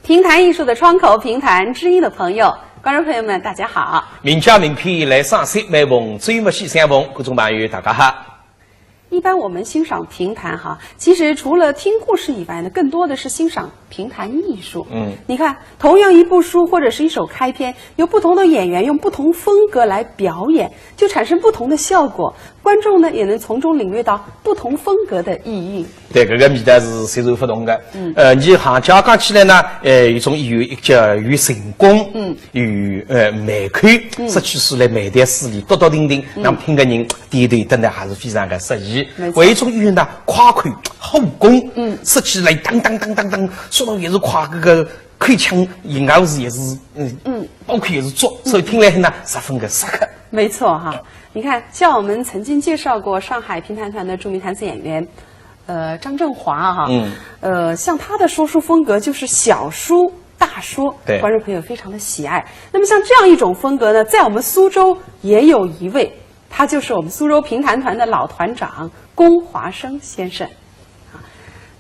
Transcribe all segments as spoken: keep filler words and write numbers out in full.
评弹艺术的窗口，评弹知音的朋友，观众朋友们，大家好。名家名篇来赏析，每逢周末喜相逢，观众朋友大家好。一般我们欣赏评弹哈，其实除了听故事以外呢，更多的是欣赏评弹艺术。嗯，你看，同样一部书或者是一首开篇，由不同的演员用不同风格来表演，就产生不同的效果。观众呢也能从中领略到不同风格的意蕴。对，搿个味道是截然勿同个。嗯，呃，伲行家讲起来呢，呃，有种有叫有神功，嗯，有呃眉口，说起书来眉头势利，笃笃定定，那么听个人点头，等得还是非常个适意。没错。还有一种有呢，夸口、后宫，嗯，说起来当当当当当，说到也是夸搿个口腔，咬字也是，嗯嗯，包括也是足，所以听来呢十分个适合。没错哈。你看，像我们曾经介绍过上海评弹团的著名弹词演员，呃，张振华哈，嗯，呃，像他的说书风格就是小书大说，对，观众朋友非常的喜爱。那么像这样一种风格呢，在我们苏州也有一位，他就是我们苏州评弹团的老团长龚华生先生。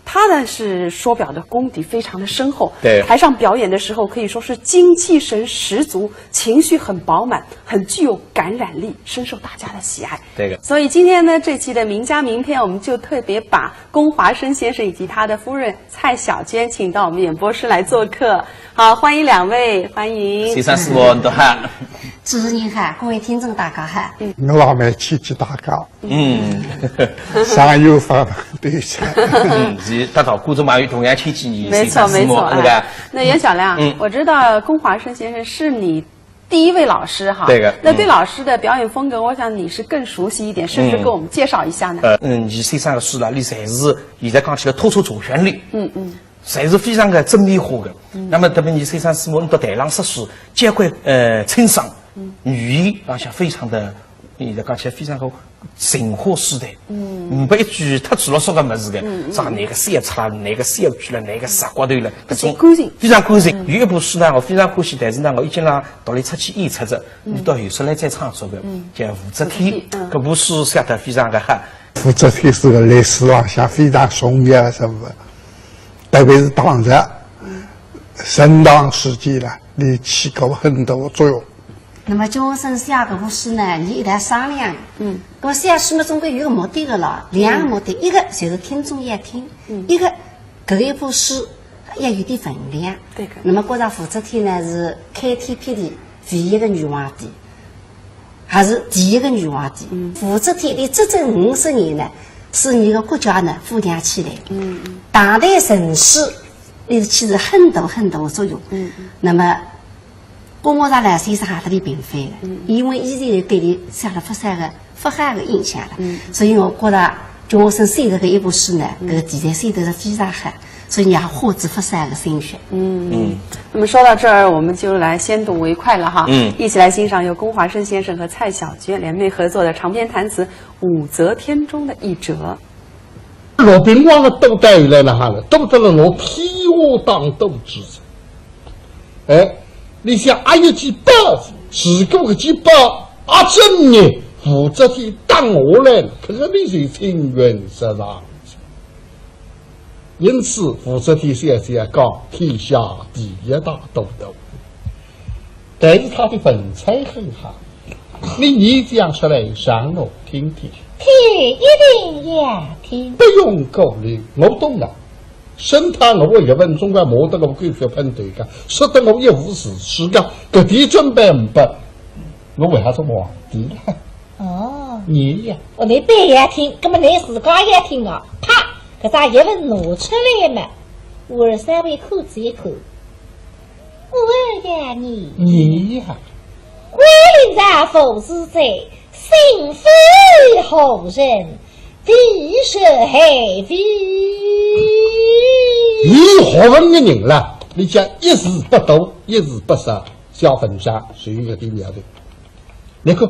他呢是说表的功底非常的深厚，对，台上表演的时候可以说是精气神十足，情绪很饱满，很具有感染力，深受大家的喜爱。这个，所以今天呢，这期的名家名篇，我们就特别把龚华生先生以及他的夫人蔡小娟请到我们演播室来做客。好，欢迎两位，欢迎。先生师傅，你好。主持人好，各位听众大家好。我也蛮谢谢大家。嗯，常有发对象。嗯，是，大家观众朋友同样谢谢你，没错没错，那个。那袁小亮，嗯，我知道龚华生先生是你第一位老师哈，对个，那对老师的表演风格，我想你是更熟悉一点，是不是给我们介绍一下呢？呃，嗯，伲先生个书啦，伲侪是现在讲起来，托出主旋律，嗯嗯，侪是非常个正面化个。那么特别伲先生师傅到台上说书，交关呃清爽，语言浪向非常的，现在讲起来非常个。 情话书台，嗯，呒不一句忒粗啰嗦个物事个，啥哪个笑出了，哪个笑出了，哪个杀骨头了，搿种干净，非常干净。有一部书呢，我非常欢喜，但是呢，我已经让独立出去演出了，你到后首来再创作个，叫《武则天》，搿部书写得非常个好。武则天是个历史浪向非常重要个人物，特别是唐朝盛唐时期了，伊起过很大个作用。 那么姜文先生写搿部书呢，伲一道商量。嗯，搿么写书嘛，总归有个目的个咯，两个目的，一个就是听众要听，一个搿一部书要有点分量。对个。那么觉着武则天呢是开天辟地唯一个女皇帝，还是第一个女皇帝。武则天伊执政五十年呢，使伲个国家呢富强起来。嗯嗯。唐代盛世，伊是起了很大很大个作用。嗯嗯。那么 郭沫若老先生也特别平反个，因为以前对伊留下了勿少个勿好个印象了，所以我觉着姜文先生搿一部书呢，搿个题材选得是非常好，所以也花仔勿少个心血。嗯，那么说到这儿，我们就来先睹为快了哈，嗯，一起来欣赏由龚华生先生和蔡小娟联袂合作的长篇弹词《武则天》中的一折。 老兵王个多得来了哈了，多得了老天下当多之人。哎，你想阿有几百，如果搿几百阿真呢，武则天打下来了，搿个你就青云直上。因此，武则天小姐讲天下第一大都督。 但是他的文采很好，你念讲出来让我听听。听，一定要听。不用顾虑，我懂了。审他我一文总归没得我狗血喷头个，说得我一无是处个，搿点准备唔不，我为啥做皇帝了？哦，你呀，我你别要听，根本你自家要听啊！啪，搿只一文拿出来嘛，我稍微看仔一看。 我呀你，你呀，关令状父子者，姓非何人，地是何地？你何文个人啦？你讲一字不多，一字不少，小文章属于搿点苗头。你看，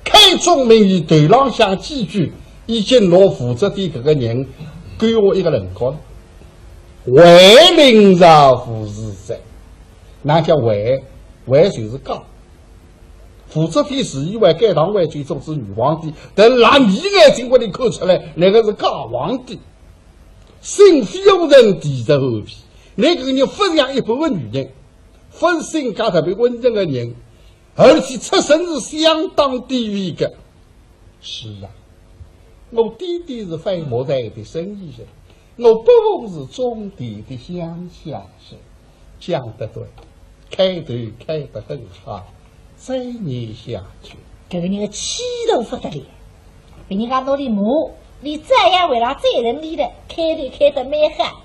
开宗明义头浪向几句，已经拿武则天搿个人勾我一个轮廓了。 为令状父子者，哪叫为？为就是讲，武则天是以为该唐为最做仔女皇帝，但辣伲眼睛里看出来，那个是假皇帝。姓非何人，地是何地？搿个人勿像一般个女人，勿是性格特别温顺个人，而且出身是相当低微个。是啊，我爹爹是卖木材个生意人，我伯父是种田个乡下人，讲得对，开头开得很好，再念下去。搿个人个气度勿得了，别人家拿俚骂，俚照样为了再认俚个，开头开得蛮好。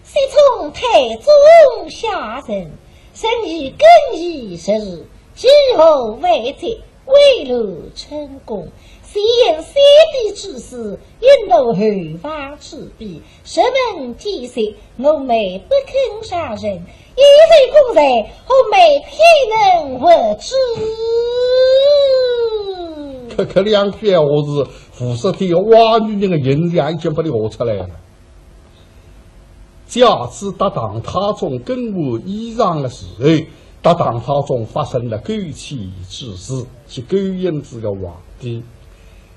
昔从太宗下任，曾以更衣食事，几何万载，未露春宫。现因先帝之死，因奴后房之婢， 实门建设，我妹不肯上任，一日公在，我妹岂能活之？搿，搿两句闲话是武则天挖女人个印象已经拨俚挖出来了。假使搭唐太宗更换衣裳个时候，搭唐太宗发生了勾践之事，去勾引仔个皇帝。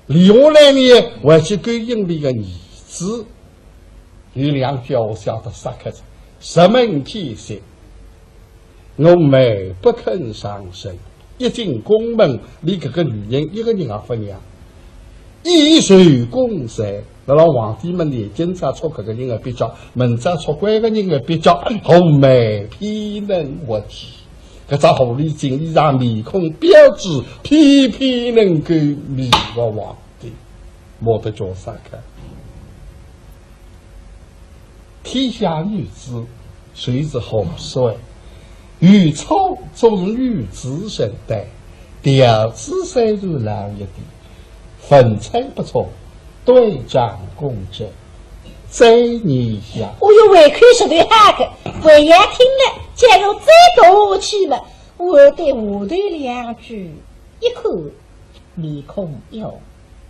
留下来呢，还去勾引俚个儿子。 有两句闲话写得煞客哉，实门建设，我妹不肯上任，一进宫门，连搿个女人一个人也勿让。以受公在，辣辣皇帝面前，今朝戳搿个人个鼻角，明朝戳关个人个鼻角，我妹岂能活之？搿只狐狸精，衣裳面孔标致，偏偏能够迷惑皇帝。 没得叫啥个。天下女子，谁是好说？有错总是女子承担，条子虽然老一点，文采不错，断章公正，再念下。哦哟，胃口是对哈个，胃也听了，假如再多下去嘛，我对下头两句一看， 面孔一红，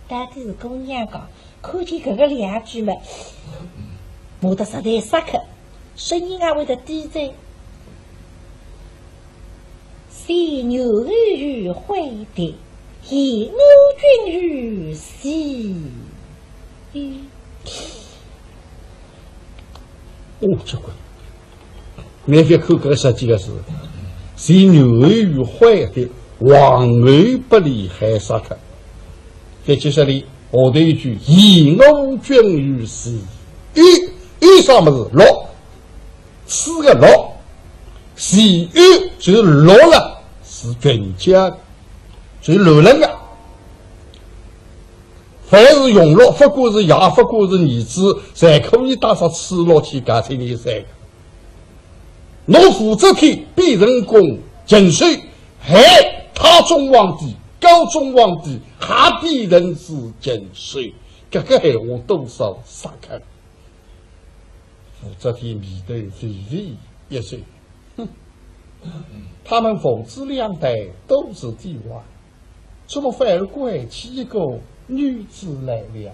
到底是姑娘讲，看见搿个两句嘛，骂得实在煞客，声音也会得低点。昔女儿与惠帝，嫌我君与私。哦，结棍。 侬覅看搿个十几个字，昔女儿与惠帝，皇后拨俚害煞脱。再接下来，下头一句，嫌我君与私。与，与啥物事？禄，赐个禄。嫌我就是禄了，是全家，就是乱伦个。凡是用禄，勿管是爷，勿管是儿子，侪可以带上赐禄去嫁出去噻。 拿武则天变成功禽兽，害太宗皇帝、高宗皇帝，还变成仔禽兽，搿个闲话多少煞客。武则天眉头微微一皱，哼，他们父子两代都是帝王， 怎么反而怪起一个女子来了？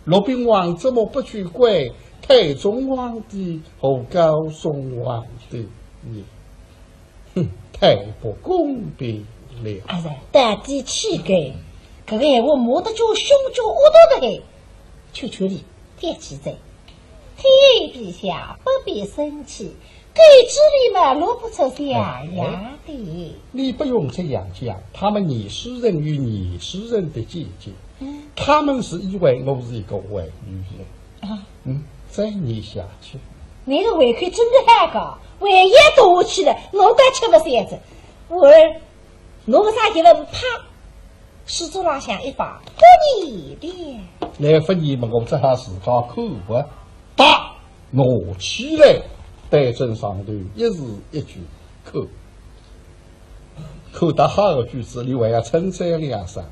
洛宾王怎么不去怪太宗皇帝和高宗皇帝呢？哼，太不公平了。哎呀，到底气个，搿个闲话骂得叫凶叫恶毒得很，求求你，覅气哉。天陛下不必生气， 狗嘴里嘛落不出象牙的。哎，你不用这样讲，他们年轻人有年轻人的见解。嗯。他们是以为我是一个坏女人。啊。嗯，再念下去。侬个胃口真个好高，胃也大下去了，我倒吃勿消哉。我儿，侬为啥一问啪， 书桌浪向一摆，勿念了。乃勿念嘛，我只好自家看吧。啪，拿起来，对准上头一字一句，看。看到好个句子，俚还要称赞两声；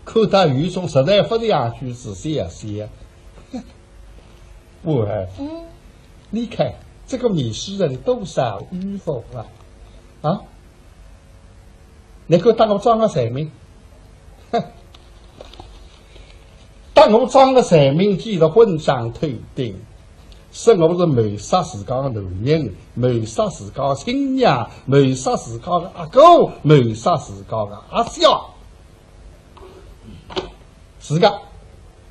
看到有一种实在勿像句子，笑笑。我儿，嗯。你看，这个年轻人多少愚夫啊！啊？ 侬敢搭我装个罪名？哼！搭我装个罪名，记得昏章透顶，说我是谋杀自家个男人，谋杀自家个亲娘，谋杀自家个阿哥，谋杀自家个阿姐。自家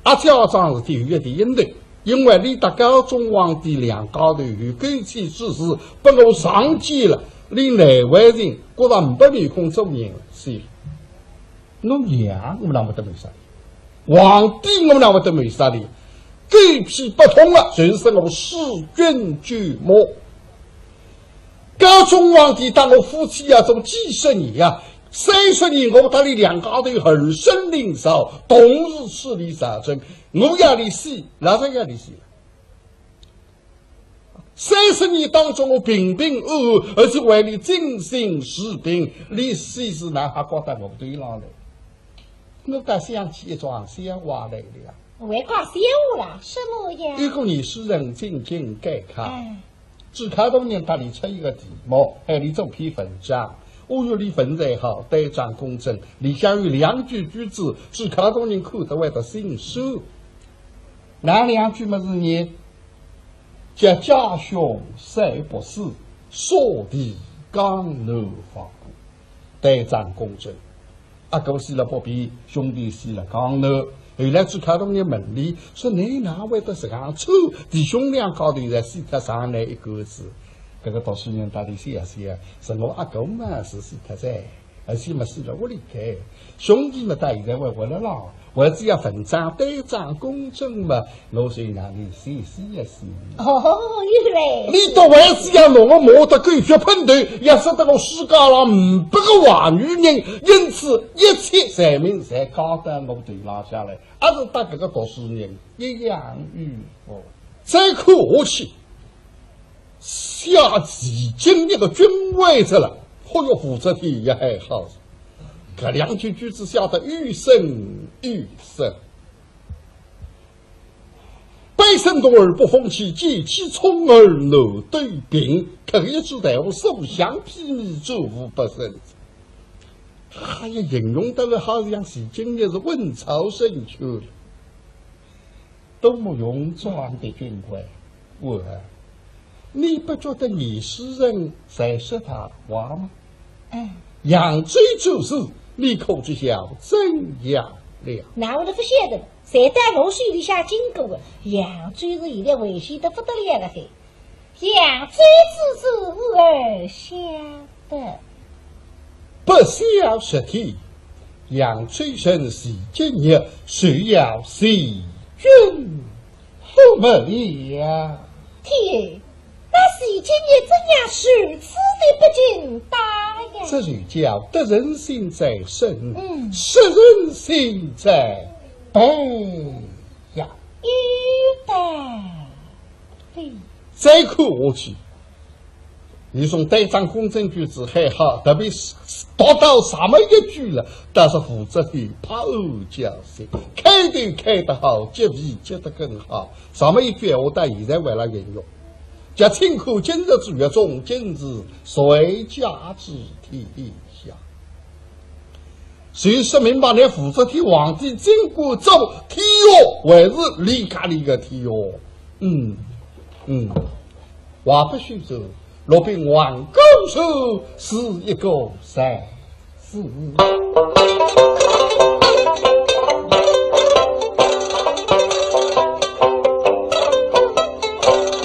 阿姐桩事体有一点因头，因为你搭高宗皇帝两家头有勾结之事，拨我撞见了，你难为情，觉着呒不面孔做人了，是。侬娘，我哪会得谋杀你？皇帝，我哪会得谋杀你？狗屁不通了，就是我弑君舅母。高宗皇帝搭我夫妻啊，做几十年啊，三十年我搭伊两家头儿孙邻舍，同时处理朝政，我要伊死，哪能要伊死了？三十年当中，我平平安安，而且为伊精心治病，伊死是哪哈搞到我头浪来？我倒想起一桩笑话来了呀。还讲笑话啦？什么呀？有个读书人进京赶考，哎。 主考大人搭伊出一个题目，喊伊做篇文章。哦哟，伊文才好，单章工整，里向有两句句子，主考大人看得会得心酸。哪两句么事呢？叫家兄三不四，扫地江南房。 单章工整。阿哥死了北边，兄弟死了江南。后来主考大人问伊，说：“侬哪会得实梗惨？弟兄两家头侪死脱，剩侬一个子。”搿个读书人搭伊笑笑，说：“我阿哥嘛是死脱哉，而且嘛死了屋里个，兄弟嘛到现在还活辣浪。” 为仔要文章单章工整嘛，我就让伊死死也死。哦，原来是。伊倒为仔要拿我骂得狗血喷头，要说得我世界上呒不个坏女人，因此一切罪名侪加到我头浪向来，还是搭搿个读书人一样有福。再看下去， 写钱金玉个君位子了，嚯哟，武则天也还好，搿两句句子写得有声有色。背身动而不风气，见其冲而难对平，搿一句闲话所向披靡，转无不胜。哎呀，形容得了好像钱金玉是稳操胜券了。 多么雄壮的军官，我，你不觉得读书人侪说大话吗？哎。扬州之事，你可知晓怎样了？那我都不晓得，侪到我手里向经过了。扬州是现在危险得不得了了嘿。 扬州之事，我儿晓得。不孝十天，扬州城徐敬业，谁要徐君父么了？天，那徐敬业怎样如此的不经大呀？这就叫得人心在身，嗯。失人心在背呀。有道 理。再看下去，伊从单章工整句子还好，特别是读到上面一句了，但是武则天拍案叫绝，开头开得好，结尾结得更好。上面一句闲话到现在还辣沿用，叫“请看今日之月中，今日谁家之天下”。 就说明白，连武则天皇帝经过做天下，还是伊家里个天下。嗯，嗯，话不虚说，陆炳王果然是一个才子。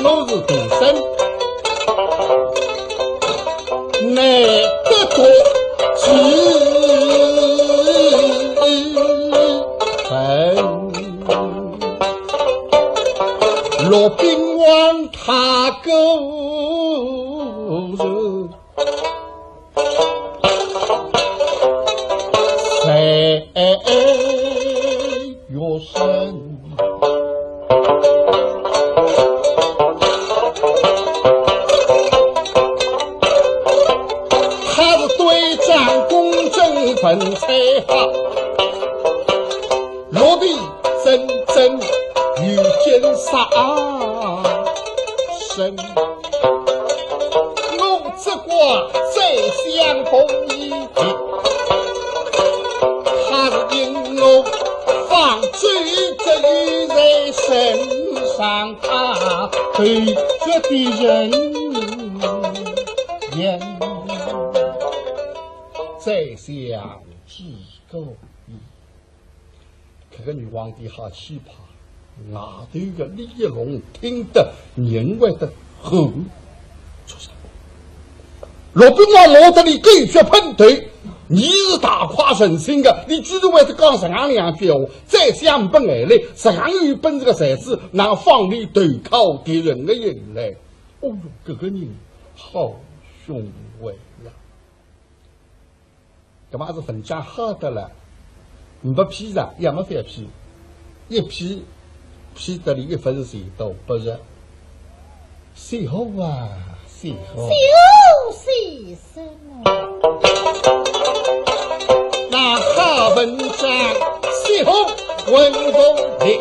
我是独生， 难得独之人，陆炳王他个人，在学生。 他是对仗工整文采好，落地真正有见杀身。我只怪宰相不义，他是因我放走这女在身上，他对这的人言。宰相之过矣。搿个女皇帝好奇葩，外头个李一龙听得人会得寒。畜生！陆炳王骂得俚狗血喷头，你是大快人心个，你居然会得讲实梗两句闲话，再想勿来嘞，实梗有本事个才子，哪放你投靠敌人个营来？哦哟，搿个人好凶狠呀！ 搿么是文章好得了，呒不批上，也没法批，一批，批得俚一分钱都不值。谢何啊，谢何！谢何，谢什么？那好文章，谢何文不力，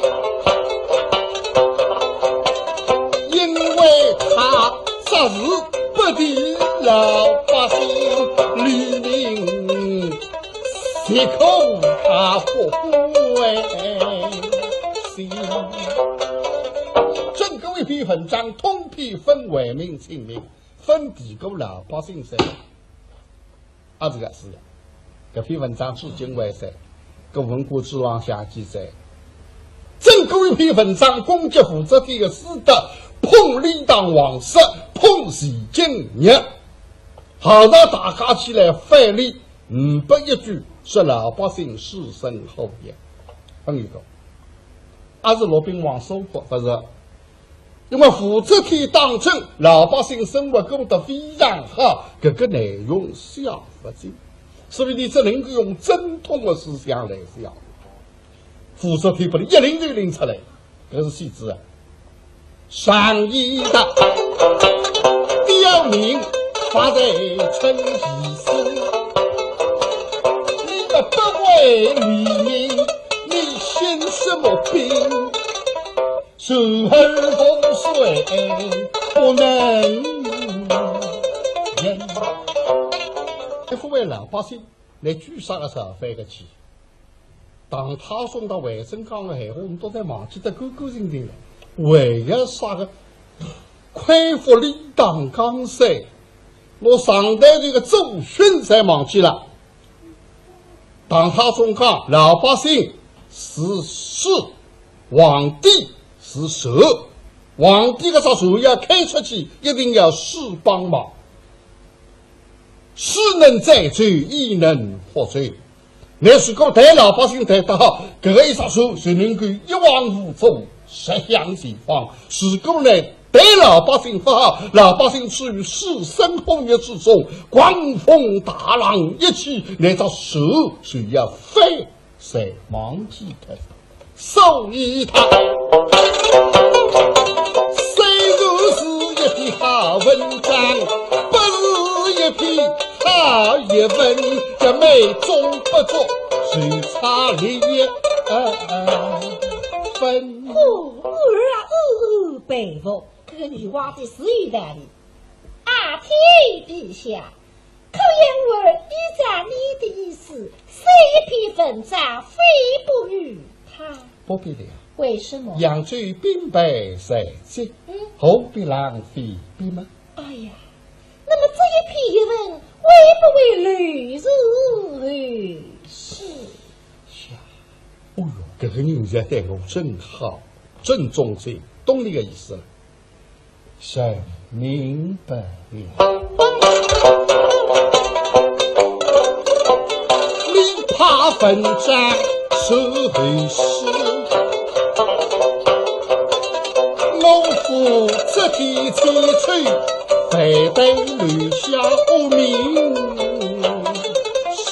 因为他 这是不敌老百姓黎民，岂可他不关心？整个一篇文章，通篇分为民请命，分敌过老百姓噻。 啊，搿个是呀，搿篇文章至今还在，搿文官志浪向记载，整个一篇文章攻击武则天个私德，捧李唐王室，捧钱金玉，号召大家起来反李，呒不一句说老百姓师生好也，朋友讲，啊是陆炳王说过，勿是？ 因为武则天当政，老百姓生活过得非常好，搿个内容写勿尽，所以俚只能够用正统个思想来写。武则天拨俚一拎就拎出来，搿是写仔啊。上一代刁民发财成一时，你们不为黎民，你兴什么兵？ 受而覆水，不能言。一副为老百姓来举啥个造反个气。唐太宗搭魏征讲个闲话，我们都侪忘记得干干净净了。为要啥个？恢复李唐江山，拿上代搿个祖训侪忘记了。 唐太宗讲，老百姓是士，皇帝是社，皇帝搿只社要开出去，一定要士帮忙。士能载舟，亦能覆舟。倷如果对老百姓对得好，搿个一只社就能够一往无前，直向前方。如果呢， 对老百姓勿好，老百姓处于水深火热之中，狂风大浪一起，倷只社就要翻，侪忘记脱。所以他虽然是一篇好文章，不是一篇好译文，这美中不足，就差了一分。哦，儿啊，哦，哦，佩服。 搿个女皇帝是有道理。啊，天，陛下，可愿我依照你的意思，写一篇文章，回报于他？不必了。为什么？扬州兵败在即，嗯。何必浪费笔墨？哎呀，那么这一篇译文，会不会留作后世？呀，哦哟，搿个人才对我真好，真忠心，懂你个意思了。 是明白了。你怕文章是后世，我武则天千秋，反倒留下恶名声。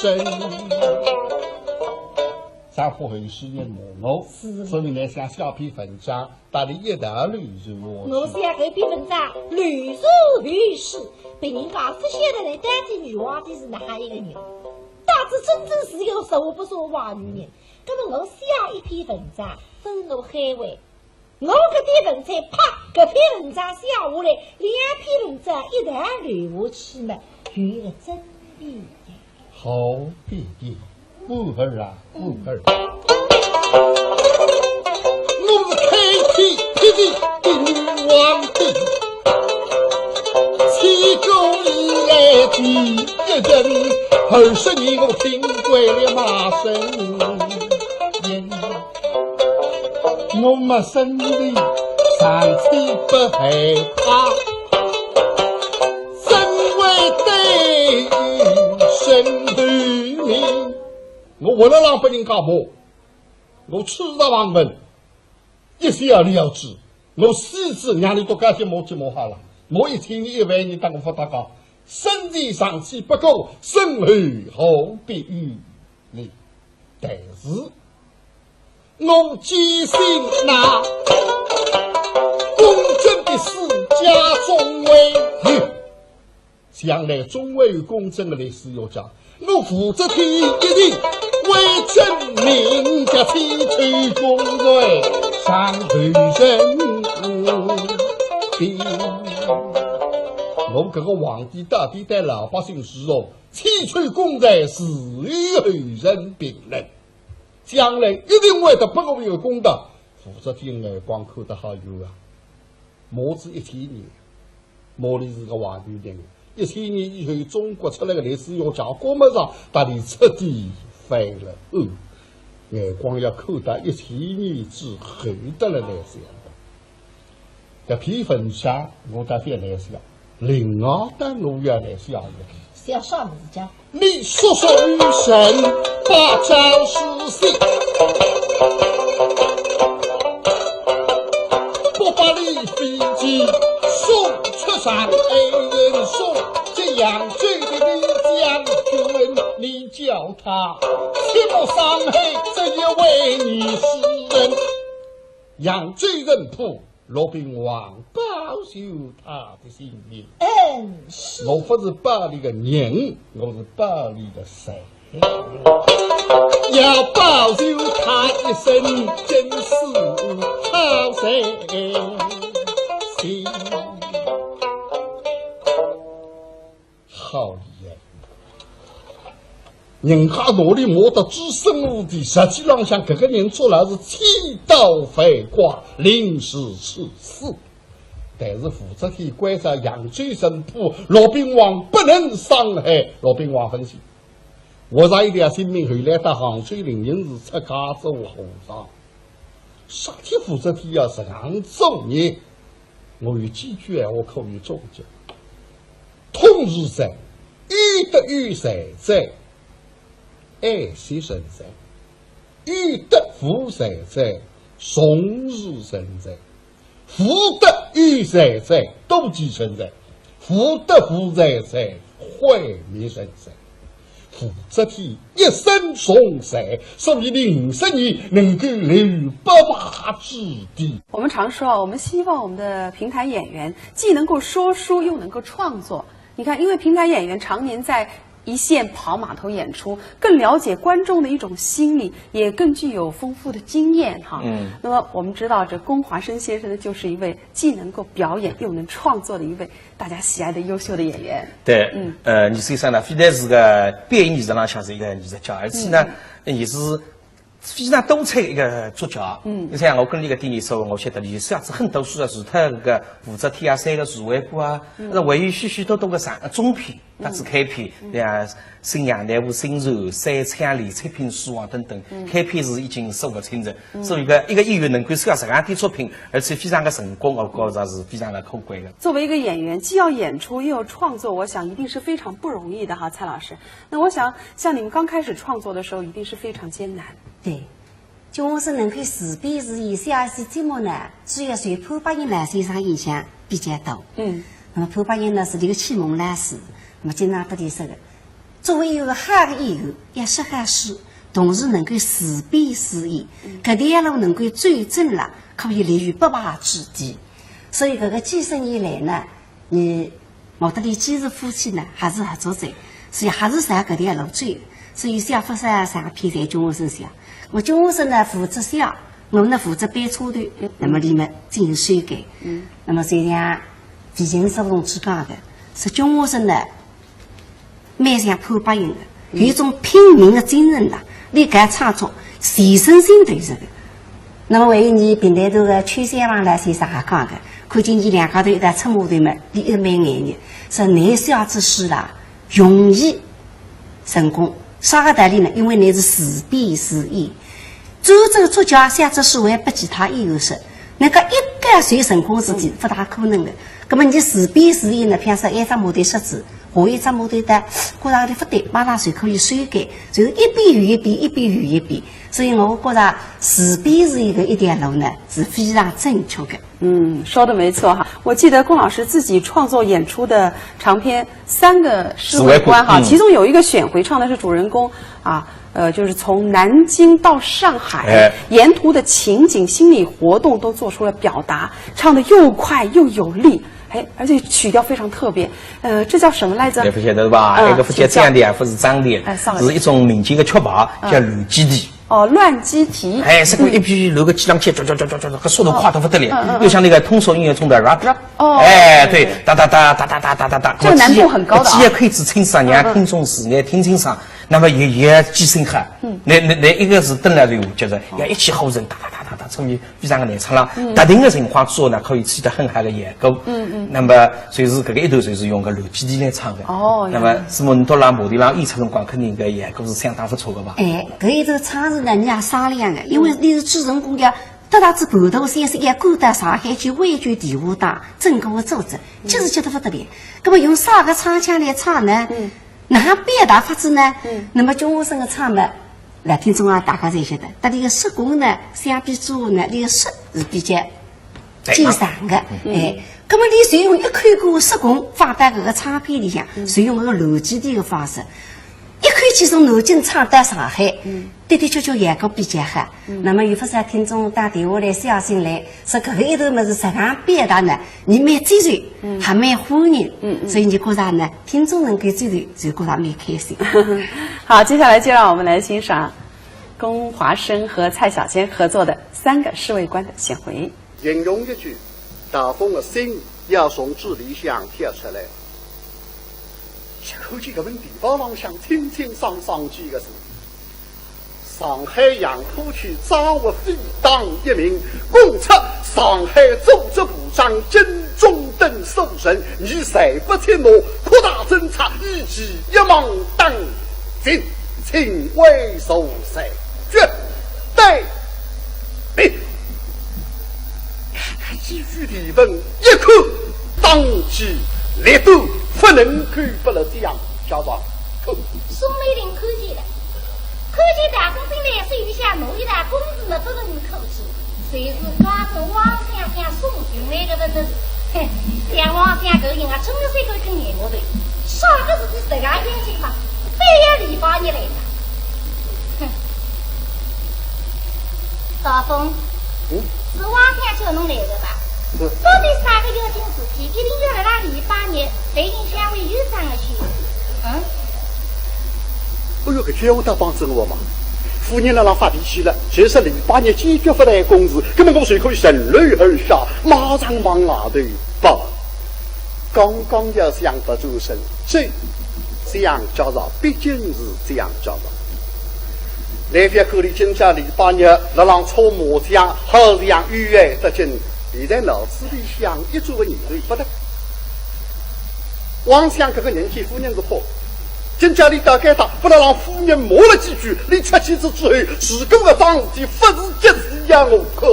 啥怕后世人骂我？是。所以呢，想写篇文章， 搭俚一道流传下去。我写搿篇文章流传后世，别人家勿晓得倷到底女皇帝是哪一个人，到底真正是一个说话勿算话个女人。葛么我写一篇文章，分我开胃，我搿点文采，啪，搿篇文章写下来，两篇文章一道流下去嘛，有一个真理呀。 何必的，武二啊，武二。我是开天辟地的女皇帝，千古以来第一人，二十年我听惯了骂声。我们身体上气不害怕，怎会对于神头面？我活了让别人家骂，我出入房门，一些要了之，我死子让你都该些骂起骂好了。我一千年一万年当我不搭讲，身体上气不过，身后何必于你？但是 我坚信那公正的世家终会有，将来终会有公正的历史学家。我武则天一定会证明这千秋功罪上头人评。我搿个皇帝到底对老百姓是哦，千秋功罪是由后人评论。 将来一定会得拨我一个公道。武则天眼光看得好远啊，骂仔一千年，骂俚是个坏头人。一千年以后，中国出来个历史学家顾邈尚，搭俚彻底翻了案。眼光要看到一千年之后得了来想。 搿篇文章我倒勿来写，另外搭我要来写一个。写啥物事讲？你说书人把招是写，不把李飞机送出山，哎，人说这扬州的李将军，你叫他切莫伤害这一位女诗人。 扬州巡抚，罗宾王保佑他的性命。嗯，是。我不是保你个人，我是保你个人。要保佑他一生金丝好人。 好厉害！人家拿俚骂得置身无地，实际浪向搿个人做了是千刀万剐，凌迟处死。但是武则天关照扬州巡抚，罗宾王不能伤害。罗宾王分析，我这一条性命后来到杭州灵隐寺出家做和尚。 啥体武则天要实梗做呢？我有几句闲话可以总结。通事者，有德有才者，爱惜人才；有德无才者，重视人才；无德有才者，妒忌人才；无德无才者，毁灭人才。 武则天一生从善，所以俚五十年能够立于不败之地。我们常说啊，我们希望我们的评弹演员既能够说书，又能够创作。你看，因为评弹演员常年在一线跑码头演出，更了解观众的一种心理，也更具有丰富的经验哈。嗯。那么我们知道，这龚华生先生呢，就是一位既能够表演又能创作的一位大家喜爱的优秀的演员。对，嗯。呃，倪先生呢，非但是个表演艺术浪向是一个艺术家，而且呢，嗯。也是非常多才一个作家。嗯。你像我跟俚个电影说，我晓得俚写仔很多书啊，除脱搿个武则天啊、三个徐惠姑啊，嗯。那还有许许多多个长，呃，中篇，嗯。搭仔开篇，嗯。对啊，新娘、难和新仇、三枪、李翠萍、书房等等，嗯。开篇是已经数勿清哉。 所以一个，一个演员能够写实梗点作品，而且非常的成功，我觉着是非常的可贵的。作为一个演员，既要演出又要创作，我想一定是非常不容易的哈，蔡老师。那我想，像你们刚开始创作的时候，一定是非常艰难。对，就我是能够自编自演，写一些节目呢，主要受潘伯英老先生影响比较多。嗯。那么潘伯英呢是一个启蒙老师，那么经常搭俚说个， 作为一个好的演员，要说好书，同时能够自编自演，嗯。搿条路能够走准了，可以立于不败之地。所以搿个几十年来呢，我搭俚既是夫妻呢，还是合作者，所以还是朝搿条路走。所以写勿少长篇侪叫我身上。我叫我身上呢，负责写，我呢负责编插头，嗯。那么里面进行修改。嗯。那么就像徐静松同志讲的，是叫我身上呢， 蛮像潘伯英的，有一种拼命的精神啦，俚搿创作全身心投入的。那么还有伲评弹团个邱三郎老先生也讲个，看见伲两家头一道出码头嘛，俚一直蛮眼热，说倷写仔书啦，容易成功。啥个道理呢？因为倷是自编自演，专职作家写只书还拨其他演员说，那个一个侪成功事体，勿大可能的。那么你自编自演呢，譬如说一只模特设置，下一只模特的，觉着有点勿对，马上就可以修改，就是一遍又一遍，一遍又一遍。所以我觉着自编自演的一条路呢，是非常正确的。 嗯，说的没错哈。我记得顾老师自己创作演出的长篇《三个侍卫官》哈，侍卫官嗯其中有一个选回唱的是主人公啊，呃，就是从南京到上海，哎沿途的情景、心理活动都做出了表达，唱的又快又有力，哎，而且曲调非常特别。呃，这叫什么来着？也勿晓得是吧？嗯那个勿叫这样的啊，勿是这样的，哎，上海是一种民间的曲牌，叫乱鸡啼。哦，乱鸡啼。哎，这个一批乱个鸡浪去，唰唰唰唰唰，搿速度快得勿得了，又像那个通俗音乐中的 rap rap。哦哎，对，哒哒哒哒哒哒哒哒哒，这个难度很高的啊我只要可以只清爽，让听众自然听清爽，那么也也记性好。那那那一个是等来就觉着要一气呵成，哒哒哒哒哒，所以非常的难唱了。特定的情况之下呢，可以起到很好的效果。嗯嗯。那么所以是搿个一段就是用个乱鸡啼来唱的。哦那么是我们到了马地浪演出辰光，肯定搿效果是相当不错的吧？哎，搿一段唱词呢，你也商量的，因为你是主人公呀，到达仔半途三十一个赶到上海去，回转地下党，整个个组织，就是觉得勿得了。那么用啥个唱腔来唱呢？哪能表达法子呢？那么金华生的唱嘛，老听众啊，大家侪晓得，搭伊个说功呢，相比之下呢，伊个说是比较 经常的，哎，那么伊就用一口个说功放到搿个唱片里向，就用搿个乱鸡啼个方式，一口气从南京唱到上海，的的确确效果比较好。那么有勿少听众打电话来写信来，说搿个一段物事实梗表达呢，伊蛮接受，还蛮欢迎，所以伊觉着呢，听众能够接受，就觉着蛮开心。好，接下来就让我们来欣赏龚华生和蔡小坚合作的《三个侍卫官》的选回。 形容一句，大风的心要从嘴里向跳出来。一看见搿份地报浪向清清爽爽几个字，上海杨浦区张学飞党一名，供出上海组织部长金钟等数人，你罪不至于，扩大偵查，以其一网打尽，请为所裁决。对， 哎，看看几句地文，一看当即立断，不能够拨了这样叫上口。宋美龄看见了，看见大风进来，手里向拿一沓公事么不能口气，就是刚刚汪想想送进来的问题。哼，像汪想搿人啊，真的是一个挺眼目的，啥个事体自家眼睛嘛，非要礼拜日来的。哼。 大风，嗯？是汪想叫侬来的吧？嗯。到底啥个要紧事体，一定要辣辣礼拜日，来影响为有啥个去？嗯？哎哟，搿句闲话倒帮着我嘛。夫人辣辣发脾气了，就说礼拜日坚决勿来公事，那么我随口顺流而下，马上往外头跑。刚刚要想勿转身，这这样叫上，毕竟是这样叫上。 来别看俚今朝礼拜日，辣浪搓麻将，好像有爱得劲，现在脑子里想一转个念头勿得。汪想搿个人见夫人是怕，今朝俚到该搭，拨辣浪夫人骂了几句，俚出去仔之后，如果搿桩事体勿是急事让我看，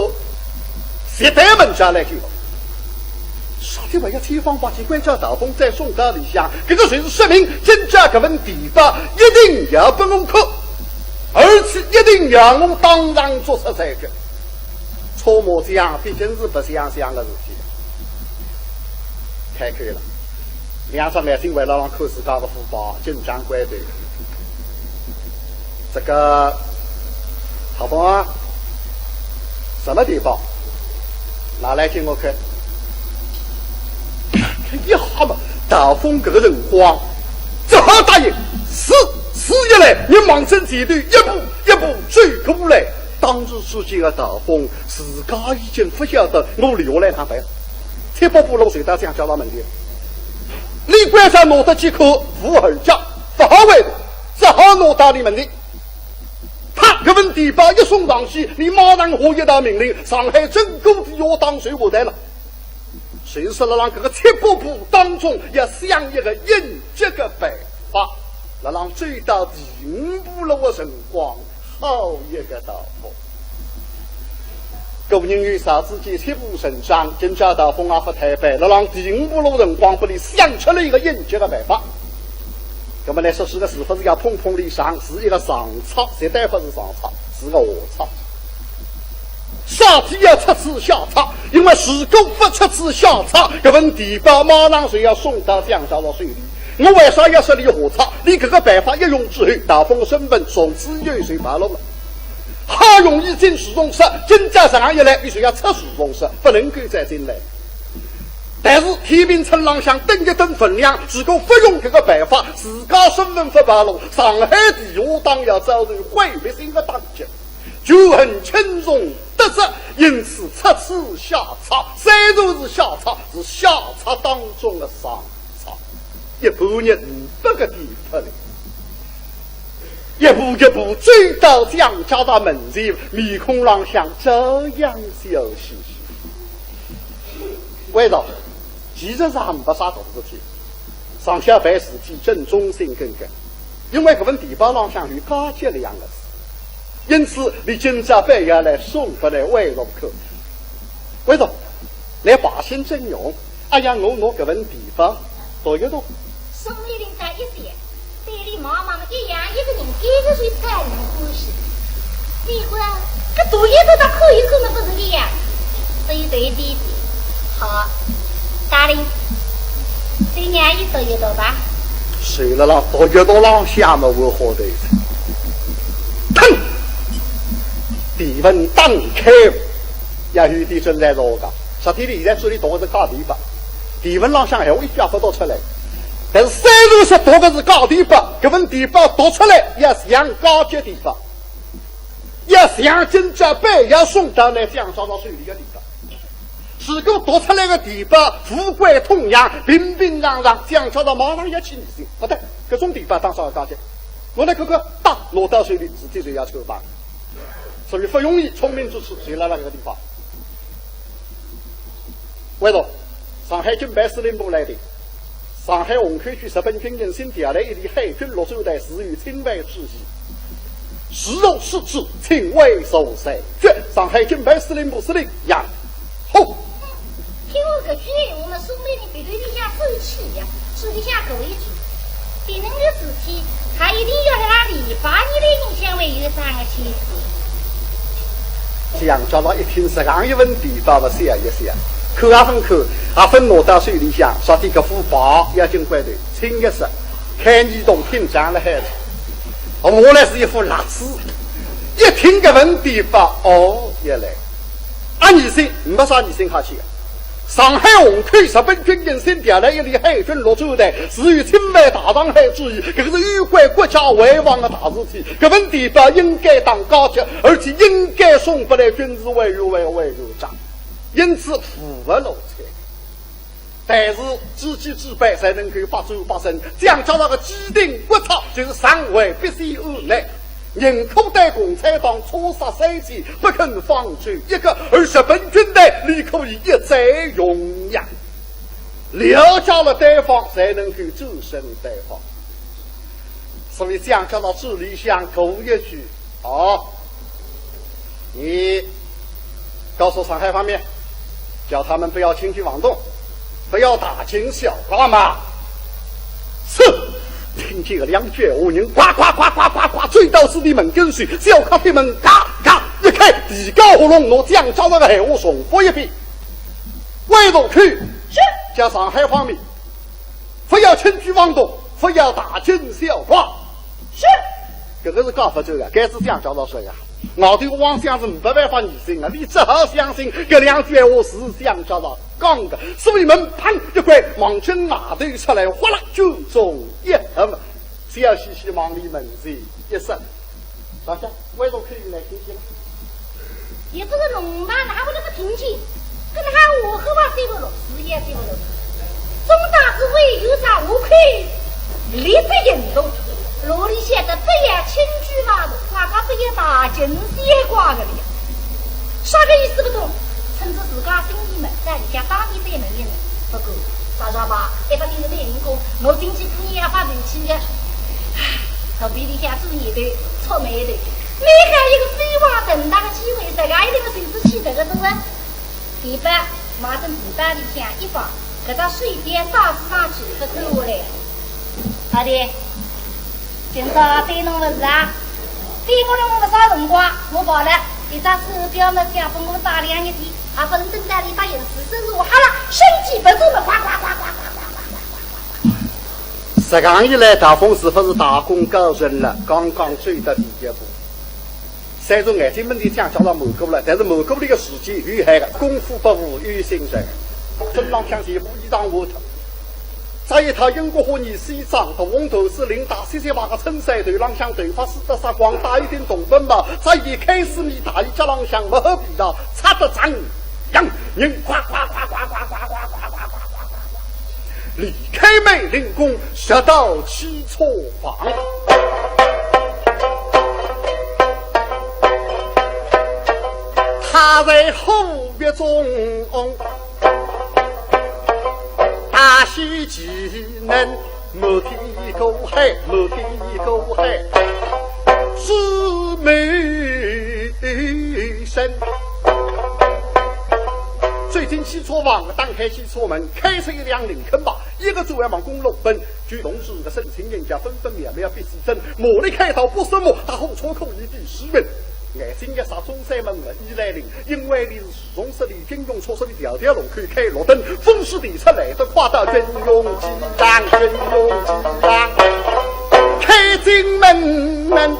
绝对问出来个。 啥体还要千方百计关照大风再送到里向，搿个就是说明今朝搿份地报一定要拨我看，而且一定要我当场作出裁决。搓麻将毕竟是白相相个事体，开口了，两只眼睛围辣浪看自家个副牌，紧张关头。 这个，大风啊，什么地方？拿来给我看。一下嘛，大风搿个辰光，只好答应，是，是一来，你望准前头一步一步走过来。当时之间个大风，自家已经勿晓得我留下来哪办，七八步路走到想叫啥问题。李关山拿得几口武二甲，勿好回头，只好拿到俚门前。 啪，搿份地报一送上去，俚马上下一道命令，上海整个地下党侪下台了。就是辣浪搿个七八步当中，要想一个应急个办法，辣浪走到第五步路个辰光，好一个大风。古人有啥子叫七步成章，今朝大风也勿推扳，辣浪第五步路辰光拨俚想出来一个应急个办法。那么来说，是个是勿是要碰碰里上，是一个上策，绝对勿是上策，是个下策。啥体要出此下策？因为如果勿出此下策，搿份地保马上就要送到江家老手里。我为啥要说俚下策？俚搿个办法一用之后，大风个身份从此以后就暴露了。 好容易进市中说，今朝上一来，必须要出市中说，勿能够再进来。但是天平秤浪向等一等分量，如果勿用搿个办法，自家身份勿暴露，上海地下党要遭受毁灭性个打击，仇恨轻重得失，因此出此下策，虽然是下策，是下策当中个上 差一步日五百个地步嘞，一步一步走到江家大门前，面孔浪向照样笑嘻嘻。为啥？其实是还没啥大事体，上下办事体正中心耿耿，因为搿份地保浪向有高级两个字，因此俚今朝必要来送拨来魏总看。魏总，来把心正用。 哎呀，我拿搿份地保读一读。宋美龄搭一笑，对俚望望么一样，一个人一个人看人欢喜。你看，搿读一读，搭看一看么勿是一样？所以对俚讲，好，大人，再让俚读一读吧。谁了啦？读一读浪向么我好读一读。砰！地文打开，也有点存在着个。啥体俚现在嘴里读个是假地保。 地文浪向闲话一句勿读出来。但是虽然说读个是假地保，搿份地保读出来也像高级地保，也像今朝必要送到来江家老手里个地保。如果读出来个地保富贵痛痒，平平常常，江家老马上要起疑心，勿对，搿种地保当啥个高级？我来看看，哒，拿到手里，事体就要出办。所以勿容易，聪明之处就辣辣搿个地方。 喂，上海警备司令部来电，上海虹口区日本军营新调来一旅海军陆战队，自有侵犯之意。如有失主，请为所裁决。上海警备司令部司令杨虎。听我搿句闲话嘛，宋美龄鼻头里向生气呀，嘴里向搿一句。 别人的事体，他一定要辣里八年的人向会有啥个去。江家老一听，实梗一份地保勿想一想，看也勿看，也勿拿到手里向，说起搿副牌要紧关头，清一色，开耳洞听账了海子。我来是一副辣子，一听搿份地保，哦，原来，啊，疑心，没啥疑心好去个。 上海虹口日本军营新调来一旅海军陆战队，自有侵犯大上海之意，搿个是有关国家危亡的大事体，搿份地保应该当高级，而且应该送拨来军事委员会委员长，因此无法漏采。但是知己知彼，才能够百战百胜，江家老个既定国策就是上会必先安内。 宁可对共产党错杀三千，不肯放走一个，而日本军队，你可以一再用呀。了解了对方，才能够战胜对方。所以江家老嘴里向过一句，哦，你告诉上海方面，叫他们不要轻举妄动，不要大惊小怪嘛。是，听见搿两句闲话，人呱呱呱呱呱呱追到自己门跟前，小咖啡门嘎嘎一开，提高喉咙，拿江家老个闲话重复一遍。魏总去，是，叫上海方面，不要轻举妄动，不要大惊小怪。是，搿个是搞勿走个，该是江家老说呀。 外头个妄想是没办法疑心个，你只好相信搿两句闲话是江家老讲个，所以门砰一关，望准外头出来，哗啦，军中一合，笑嘻嘻望里门前一伸，大家为何可以来听听？也不是弄吧，哪会那么听见？ 搿能介下去嘛，走勿落，是也走勿落。总当是委员长下去立即行动，哪里晓得不要轻举妄动，刚刚不要大惊小怪个了呀？啥个意思勿懂？趁着自家心里闷，在里向当面再问一问。不过，啥啥吧，一百零个对零工，我进去可以要发脾气个。唉，肚皮里向皱眉头，触霉头。每个一个飞黄腾达的机会，自家一定个寻仔去，搿个是第一，马上地板里向一放，搿只水电啥事上去，勿走下来。好的，今朝对侬勿是啊，对我侬勿啥辰光，我跑了，一只手表么想拨我打两日的，也勿能等到伊答应，是不是？我好了，身体不住了，呱呱呱呱呱呱呱呱呱呱呱。实梗一来，大风是勿是大功告成了？刚刚追到第一步。 虽然眼睛门前将叫了满过了，但是满过了个时间有限个，功夫不负有心人。身浪向全部衣裳换脱，着一套英国花呢西装，大红头丝领带，雪雪白个衬衫，头浪向头发梳得煞光，戴一顶铜粉帽，着一件开司呢大衣，脚浪向没好皮鞋，擦得锃亮，人呱呱呱呱呱呱呱呱呱呱呱呱呱。 离开美龄宫，直到汽车房。他在忽别中，大喜其能，满天过海，满天过海，姊妹身。走进汽车房，打开汽车门，开出一辆林肯吧。 一个转弯往公路奔，就同志个省亲人家分分秒秒比时针，马力开到八十码，大货车可以比时运。眼睛一眨，中山门外一来临，因为伊是自从十里金融车十里条条路口开绿灯，风势地出来得快到军用机场，军用机场，开进门门。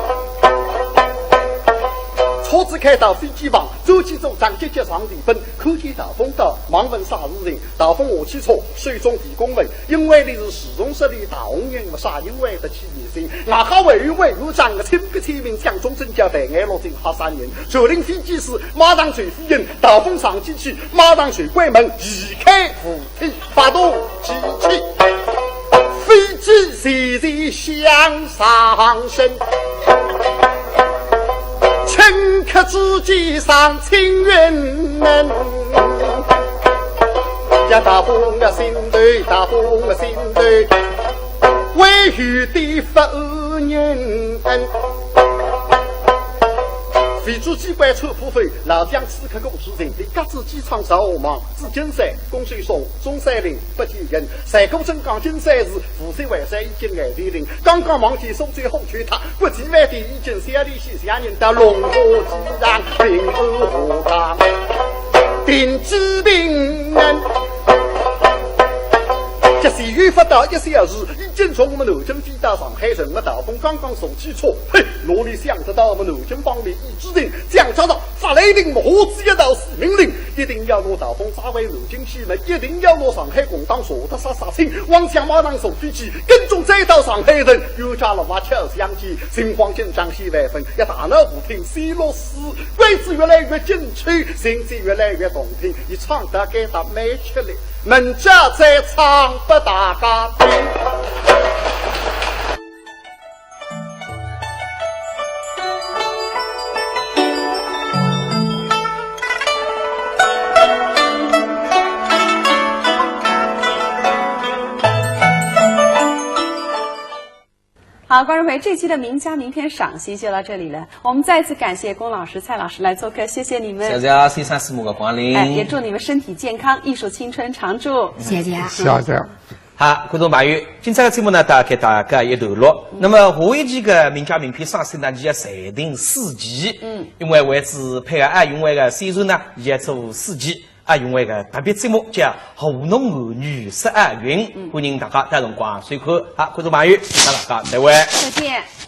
车子开到飞机房，走起走上，节节上地奔，看见大风到，忙问啥事情。 大风下汽车，手中提公文，因为伊是自从十里大红人，啥人会得起疑心？外加还有委员长个亲笔签名，蒋中正叫抬眼落进吓煞人。传令飞机师马上就飞行，大风上机器，马上就关门，移开扶梯，发动机器，飞机随即向上升。乘客之间上青云门。 呀，大风啊心头，大风啊心头，委屈的不忍。飞机关车破飞，老将此刻过去人，你各自机场上忙，紫金山、公孙松、中山陵、北京人，赛过镇江金山寺，无锡外山已经眼前人，刚刚望见苏州火车塔，国际饭店已经想里 想人到龙华机场，平安河港，停机坪。这是又不到一小时，已经从我们南京飞到上海城了。大风刚刚上汽车，嘿，哪里想得到我们南京方面一支人，讲着了，发雷霆，我只一道是命令，一定要拿大风抓回南京去，一定要拿上海公堂查得杀杀清，王想马上坐飞机，跟踪再到上海城，又叫了挖桥相见， 心慌紧张，心万分，一大脑不停，西罗斯，规矩越来越紧凑，情节越来越动听，伊唱得该搭蛮吃力，明朝再唱拨大家听。 好，观众朋友，这期的名家名篇赏析就到这里了。我们再次感谢龚老师、蔡老师来做客，谢谢你们。谢谢先生师母的光临。哎，也祝你们身体健康，艺术青春常驻。谢谢。谢谢。好，观众朋友，今朝的节目呢，到搿搭告一段落。那么下一期的名家名篇赏析呢，就要暂停四期。嗯。因为为此配合奥运会的宣传呢，也要做四期。 啊，因为个特别节目叫《河南儿女说奥运》，嗯。欢迎大家到辰光收看。好，观众朋友，大家再会。再见。